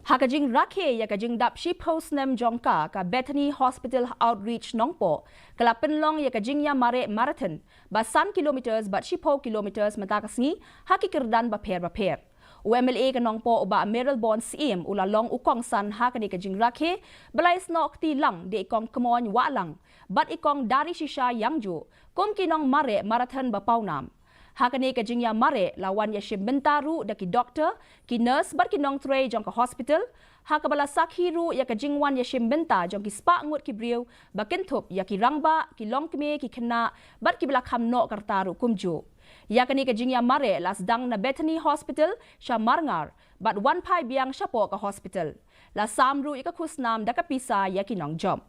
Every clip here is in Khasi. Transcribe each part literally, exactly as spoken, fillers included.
Ha ka jingrakhe ïa ka jingdap shiphew snem jong ka, ka Bethany Hospital Outreach Nongpoh ka la pynlong ïa ka jingïamareh marathon ba san kilometers bad shiphew kilometers mynta ka sngi ha ki kyrdan bapher bapher. U M L A ka Nongpoh u Bah Mayralborn Syiem u la long u kongsan ha kane ka jingrakhe ba la ïasnoh kti lang da i Kong Kmoin Wahlang bad i Kong Darishisha Yangju kum ki nongmareh marathon ba pawnam. Ha kane ka jingïamareh la wan ïashim bynta ruh da ki doktor, ki nurse bad ki nongtrei jong ka hospital, ha kaba la sakhi ruh ïa ka jingwan ïashim bynta jong ki spah ngut ki briew ba kynthup ïa ki rangbah, ki longkmie, ki khynnah bad kiba la kham noh ka rta ruh kumjuh. Ïa kane ka jingïamareh la sdang na Bethany Hospital sha Marngar bad wan phai biang shapoh ka hospital. La sam ruh ïa ka khusnam da ka pisa ïa ki nongjop.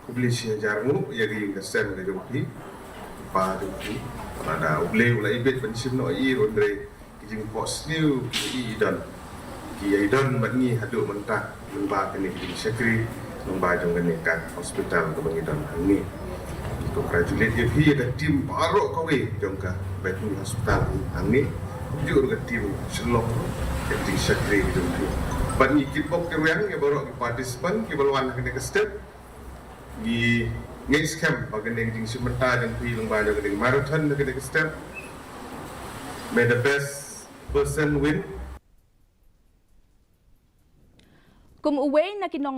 Khublei shi hajar nguh ïa ka ïing ka sem ka jong phi, pa jong phi, lada U Blei u la ibit ban shim noh ïa i, hynrei ki jingphohsniew ki i don, ki ïa i don bad ngi haduh mynta, lyngba kane ka jingshakri, lyngba jong kane ka hospital kaba ngi don hangne. Ngi congratulate ïa phi, ïa ka team baroh kawei jong ka Bethany Hospital hangne, kumjuh ruh ka team Shillong, ka jingshakri ka jong phi. Bad ngi kitbok kitrwiang ïa baroh ki participant kiba la wan ha kane ka step. Ngi ngeit skhem ba kane ka jingshim bynta jong phi lyngba jong kane ka marathon ha kane ka step. May the best person win. Kum uwei na ki nong